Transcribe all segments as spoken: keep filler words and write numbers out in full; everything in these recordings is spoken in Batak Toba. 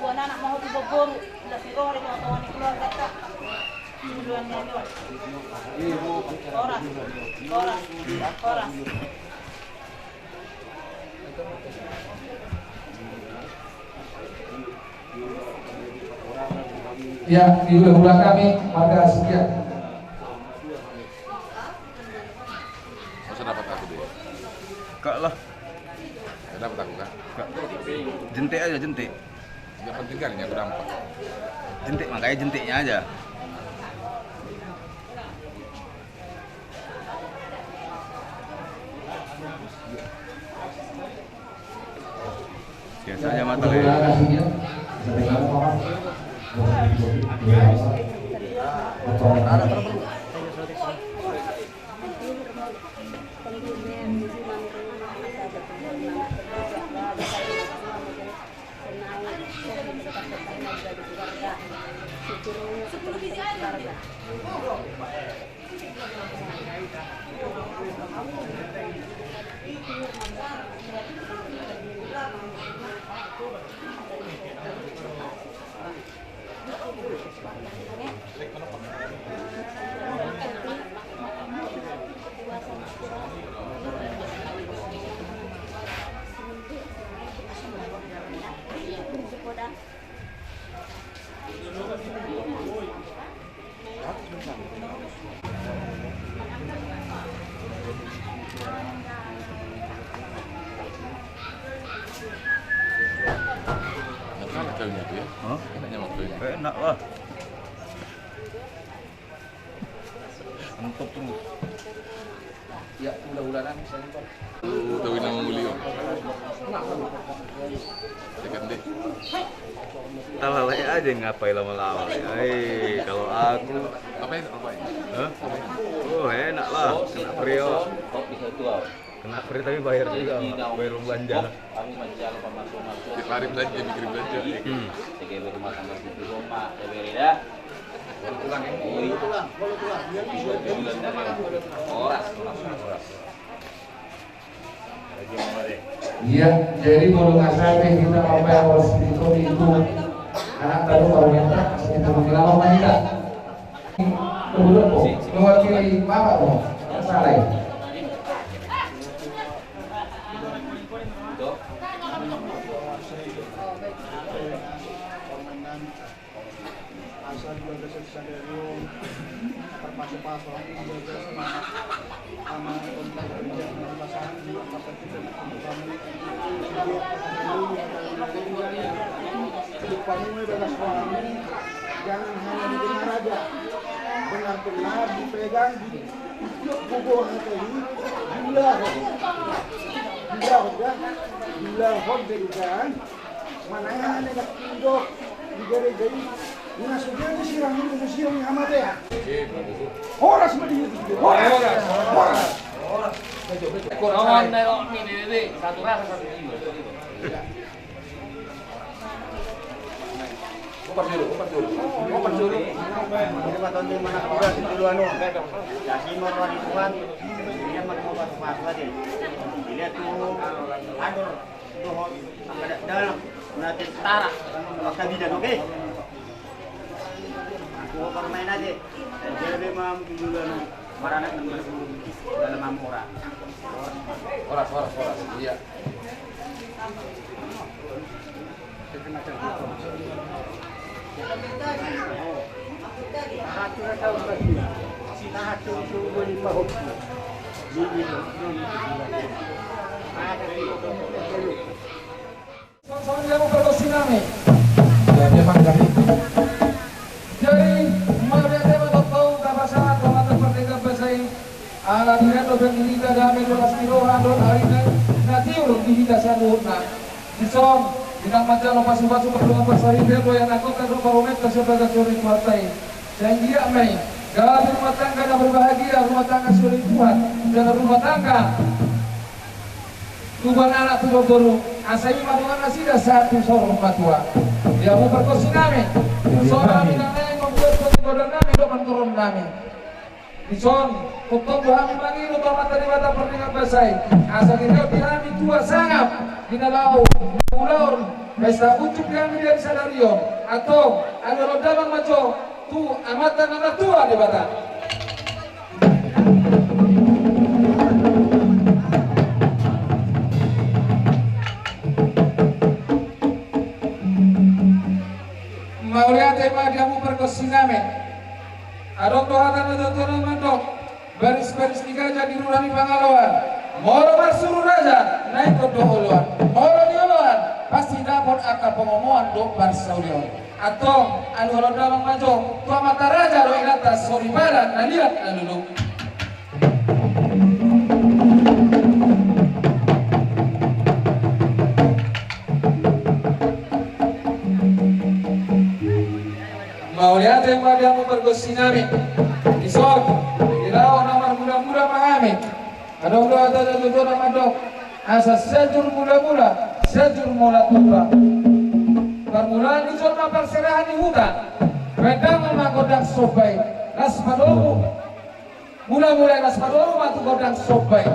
Tubuan anak ma ho tubuan boru, ula si roha di tonga-tonga ni keluarganta. Tuduan ni on. Horas, horas, horas. Ya, di hula-hula kami, marga Sikiak. Masa dapat aku deh. Kak lah. Ya, dapat aku, Kak. Kak. Jentik aja, jentik. Yang penting kan ini aku dapat. Jentik, makanya jentiknya aja. Biasa aja mata ya. Enak kayunya itu ya? Hah? Enaknya waktu ini. Enak lah. Mentok terus. Ya, hula-hula nang saya lupa. Tahu ini mau beli, oh. Tekan deh. Talalai aja ngapai lama-lama. Eh, kalau aku. Ngapain? Ngapain? Hah? Oh, enak lah. Kena periuk. Kopi satu, ah. Kena free tapi bayar juga, Pak. Bayar belanja. Tiap hari belanja, mikirin belanja. Hmm. Sebagai rumah tangga itu, Pak, ya, beri dah. Horas, horas, horas. Iya, jadi molo nggak sampai kita pakai horas itu, itu anak tahu kalau minta, sekitar lama kita. Mewakili Bapak, Bung. Salah ya? Asal dua belas sadari on, terpaksa-paksa, dua belas malam. Sama kontak kerja, sama pasangan, sama pasangan kita, sama kamu. Kamu bagas rohani, jangan hanya didengar aja. Benar-benar dipegang, di, di, di, di, di, di, di, di, di, Manang aha na nidok di gareja i, na sude disirang i, disirang i hamatean. Horas ma di, horas, horas, horas. Kawan na ro ni bebe, satu rasa satu jiwa. Oper dulu, oper dulu. Oper dulu. Jadi, Pak Tonti, mana keluar di dulu anu. Jadi, mau Tuhan, dia mau masuk-masuk aja. Dilihat tuh, adur. Dohot angka dakdanak na tentara, angka bidan, oke? Aku permain aja. Jadi mam dulu anu, maranak nang dalam amora. Horas, horas, horas. Iya. Jadi, mauliate ma tu Debata, Amanta Pardenggan Basa i, ala diramoti dope di hita dame, horas ni roha dohot ari na tiur di hita saluhutna. Dison, Inang manjalo pasupasu pardongan parsaripeon, dohot angka dohot parumaenta sian bagas ni Tuhanta i. Sai anggiat ma i gabe rumah tangga na berbahagia, rumah tangga sioloi Tuhan, jangan rumah tangga tubuan anak tubuan boru, asa i ma dongan nasida sahat tu saur matua. Di hamu pargonsi nami, songon hami na naeng mambuat godang nami dohot mantoron nami. Dison, tongtong do hami mangido tu Amanta Debata pardenggan basa i, asa dihilala hami tua sangap di na laho mangulahon pesta unjuk di hami di ari sadari on. Antong, alualuhon damang ma jo tu Amanta na martua Debata. Mauliate ma di hamu pargonsi nami. Adong do hata na tuatua na mandok: Baris-baris ni gajah di rura ni Pangaloan. Molo marsuru raja, na ingkon do oloan. Molo nioloan, pasti dapot angka pangomoan dohot parsaulian. Antong, alualuhon damang ma jo tu amanta raja dohot inanta soripada na liat na lolo. Mauliate ma di hamu pargonsi nami. Dison, di laho na marmulamula ma hami. Adong do hata na tuatua na mandok: Asa sianjur mulamula, sianjur mula tupa. Parmulaan ni jolma parserahan ni huta. Baen damang ma gondang somba i, las padomu. Mulamula i, las padomu ma tu gondang somba i.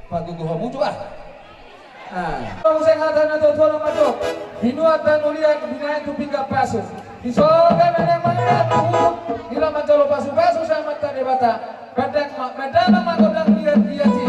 Pagogo hamu jo ah. Ah. Muse hata na tuatua na mandok: Binuat tano liat, binahen tu pinggan pasu. Dison pe, menek menek tu hulu, di laho manjalo pasupasu sian Amanta Debata. Baen damang ma, baen damang ma gondang liat liat i.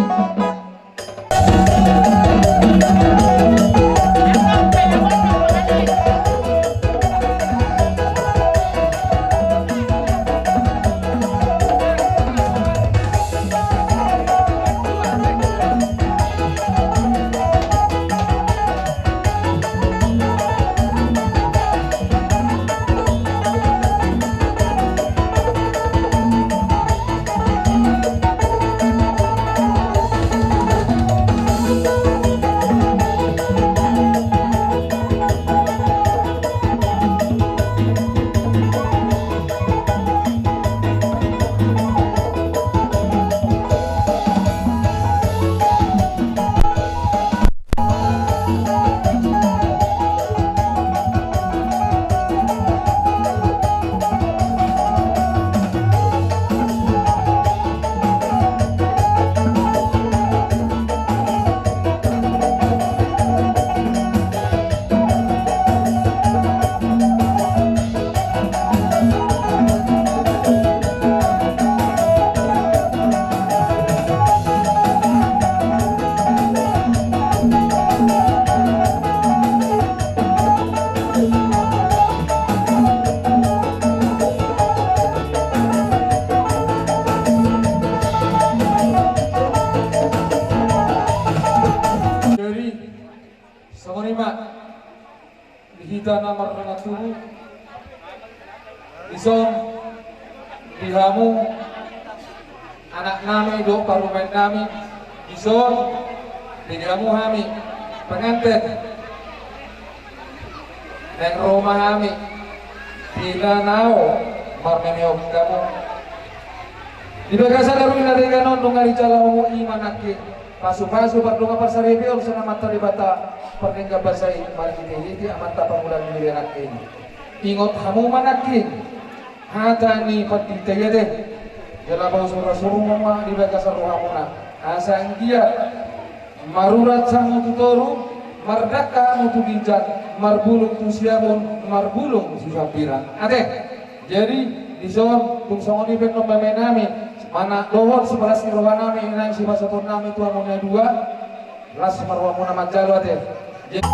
Jadi, songon i ma di hita na mardongan tubu. Dison, di hamu anak nami dohot parumaen nami. Dison, di hamu hami penganten, naeng ro ma hami di na laho marmemeon hamu. Di bagasan na rugi na denggan on, nunga dijalo hamu i ma nangkin pasupasu pardongan parsaripeon sian Amanta Debata pardenggan basa i, marhitehite amanta pangula ni huria nangkin. Ingot hamu ma nangkin hata ni pandita i ate: Jala pasurasur ma di bagasan rohamuna, asa anggiat marurat hamu tu toru, mardangka hamu tu ginjang, marbulung tu siamun, marbulung tu sambirang. Ate. Jadi, dison, tung songon i pe annon, meme nami, manang dohot sipalas ni roha nami, nang sipasahaton nami tu hamu na dua, las ma rohamuna manjalo ate. Jadi,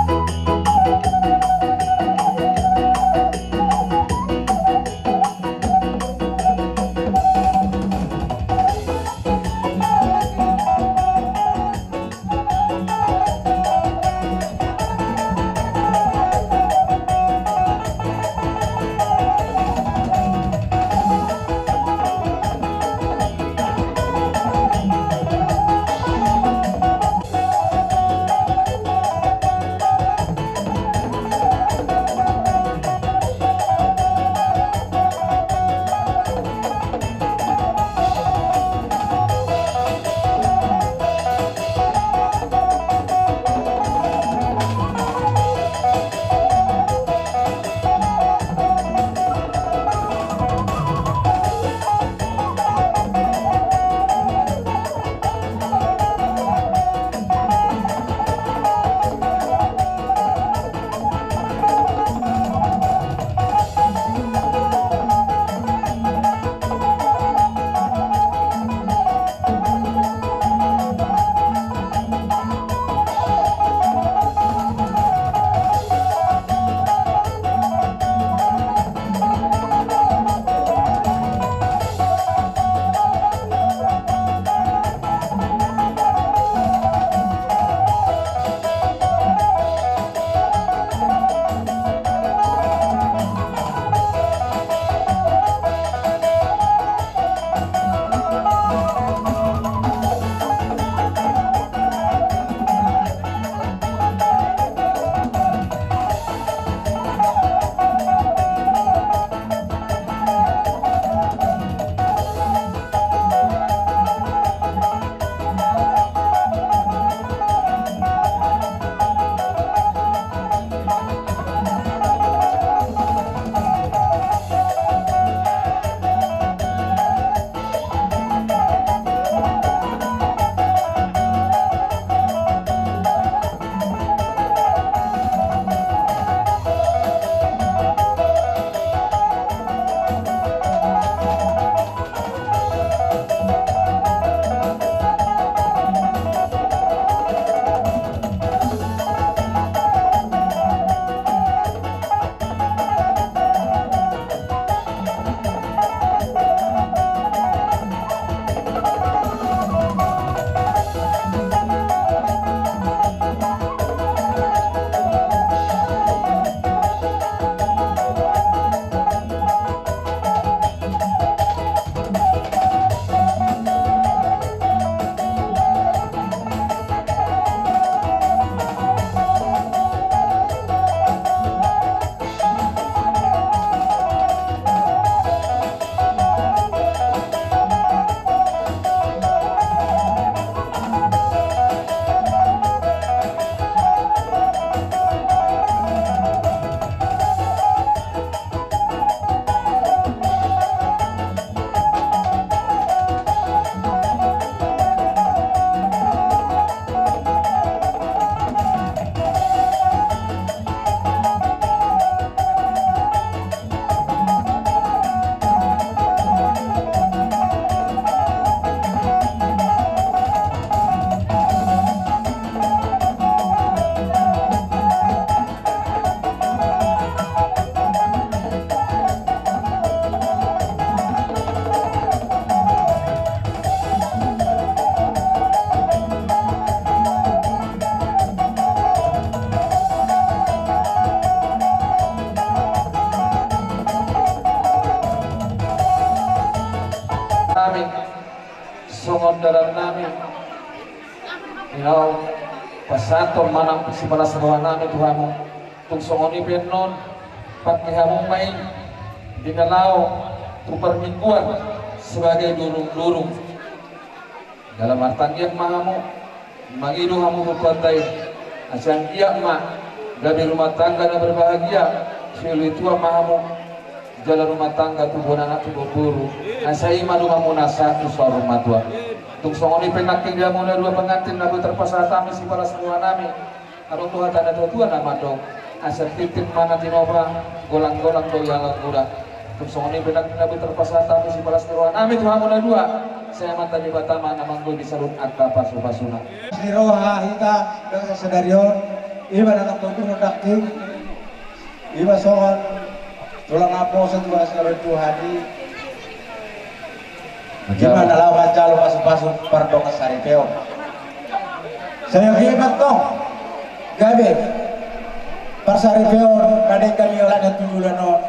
Songon dalan nami, inau pasahathon ma nang sipalas roha nami tu hamu. Tung songon i pe annon, pangke hamu ma i di na laho tu parmingguan sebagai durung-durung. Dalam artanggiat ma hamu, mangido hamu tu Tuhanta i, asa anggiat ma gabe rumah tangga na berbahagia, siuli tua ma hamu, jala rumah tangga tu bona anak tu bona boru, asa i ma donganmuna sahat tu saur matua. Tung songon i pe nangkin di hamu na dua pengantin na boi tarpasahat hami sipalas roha nami, adong do hata ni natuatua na mandok, asa tintin ma na tinopa, golanggolang do ianggo kuda. Tung songon i pe nangkin na boi tarpasahat hami sipalas ni roha nami tu hamu na dua, sai Amanta Debata ma na manggohi di saluhut angka pasupasuna. Di roha hita, dohot sadari on, iba na nangkin tu nangkin, iba songon tulang naposo tu asi na baen Tuhan i. Ima na laho manjalo pasupasu pardongan saripeon. Sai ima tong gabe parsaripeon na denggan i alana tu bulan on.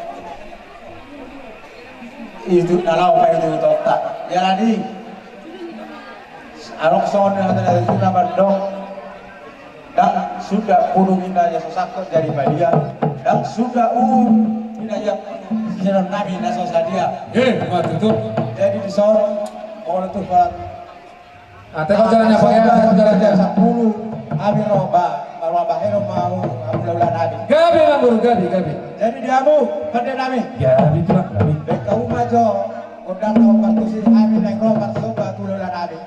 Itu na laho paihutihutanta. Jala di adong songon na hata ni natuatua na mandok. Ndang suda pudun inda ia so sangkot jadi padia, ndang suda uhum inda ia sisenan nami na so sadia. Eh, ma tutu. Jadi dison, molo tu palan. Ate kau jalan apa ya? Jalan, jalan. Sampulu, hami ro ba, marbahen ma hamu hulahula nami. Gabe ma guru, gabe, gabe. Jadi di hamu pande nami. Gabe tulang, gabe. Baen hamu ma jo gondang na partusi, hami naeng ro marsomba tu hulahula nami.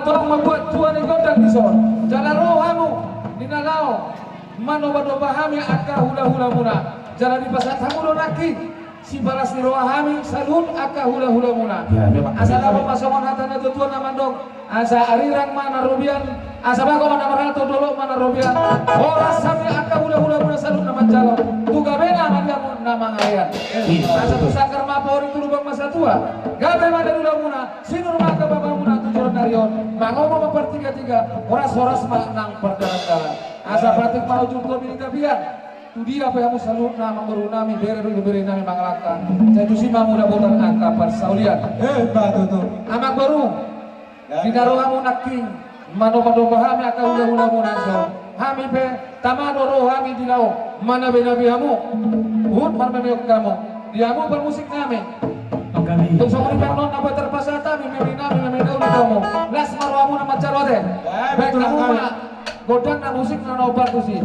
tong mambuat tua ni gondang dison. Jala ro hamu di na laho manobanomba hami angka hulahulamuna. Jala dipasahat hamu do nangkin sipalas ni roha hami saluhut angka hulahulamuna. Ya, memang. Asa dapot ma songon hata ni natuatua na mandok, asa arirang ma na robean, asa bago ma na marhalto, dolok ma na robean. Horas hami angka hulahulamuna saluhut na manjalo, tu gabena ma di hamu na mangalean. Iya, betul. Asa tu sanggar ma pauri, tu lubang ma satua, gabe ma dalan ni ulamuna, sinur ma angka bapamuna tu joloan ni ari on, mangomo ma partigatiga, horashoras ma nang pardalandalan. Asa patik ma ujur topi ni tapian. Tu dia pe hamu saluhutna, amangboru nami, bere dohot ibebere nami mangalangka, sai tusi ma hamu dapotan angka parsaulian. Eh, ba, tutu. Amangboru, ya, di na ro hamu nangkin manobanomba hami angka hulahulamuna dison, hami pe tama do ro hami di laho manabenabe hamu, huhut marmemeon hamu di hamu parmusik nami. Tung songon i pe annon na boi tarpasahat hami meme nami, meme na uli tu hamu. Las ma rohamuna manjalo ate. Ya, betul. Baen hamu ma gondang na musik na, na hombar tusi.